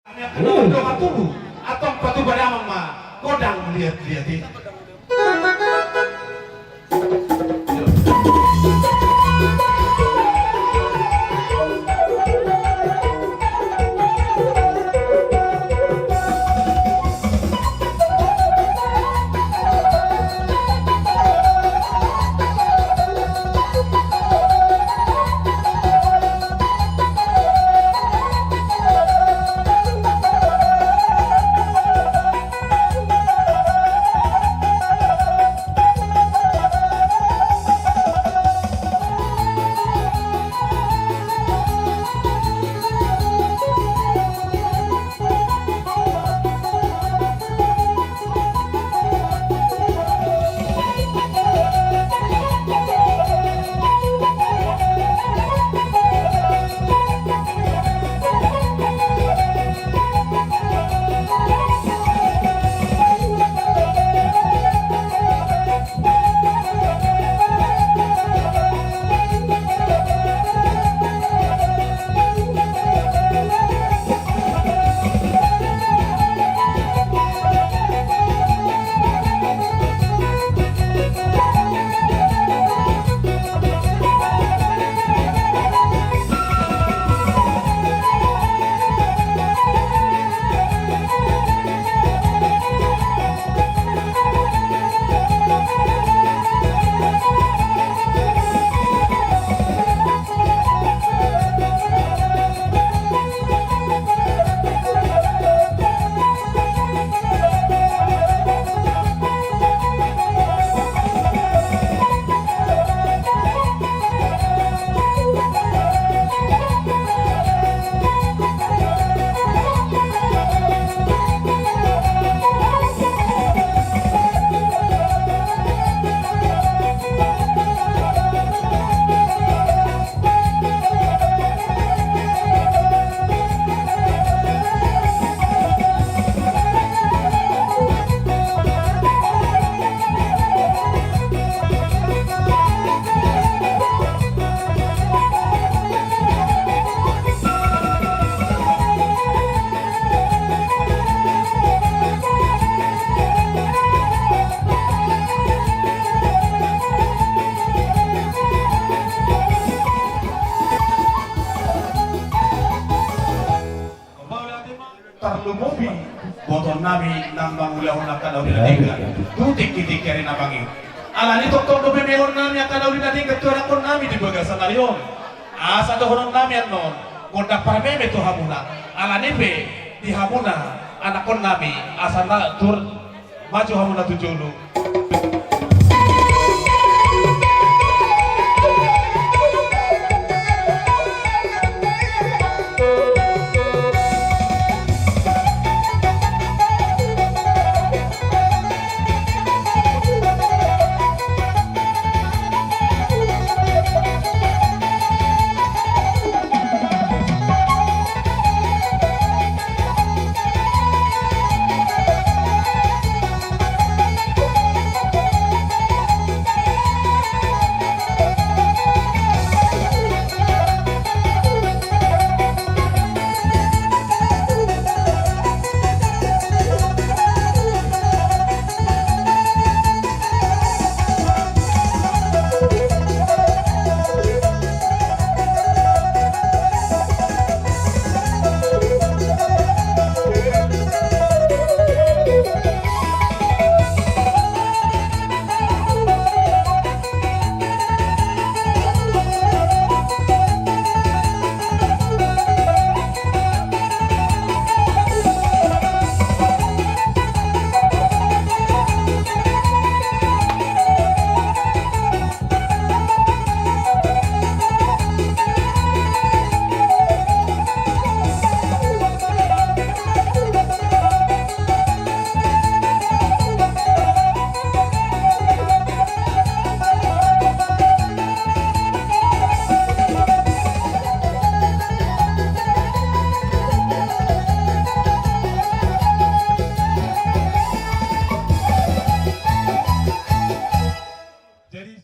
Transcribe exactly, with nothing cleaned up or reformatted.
Hami angka dongan tolu, antong patupa damang ma godang liat-liat i. Tarlumobi botoonnami na mangulahon angka na uli na denggan tu tingki-tingki ari na mangihut. Alani tongtong do bebeonnami angka na uli na denggan tu anakkonnami di bagasan ari on. Asa dohononnami annon gondang parmeme tu hamuna. Alani pe di hamuna anakkonnami asa na tur maju hamuna tu jolo. Jadi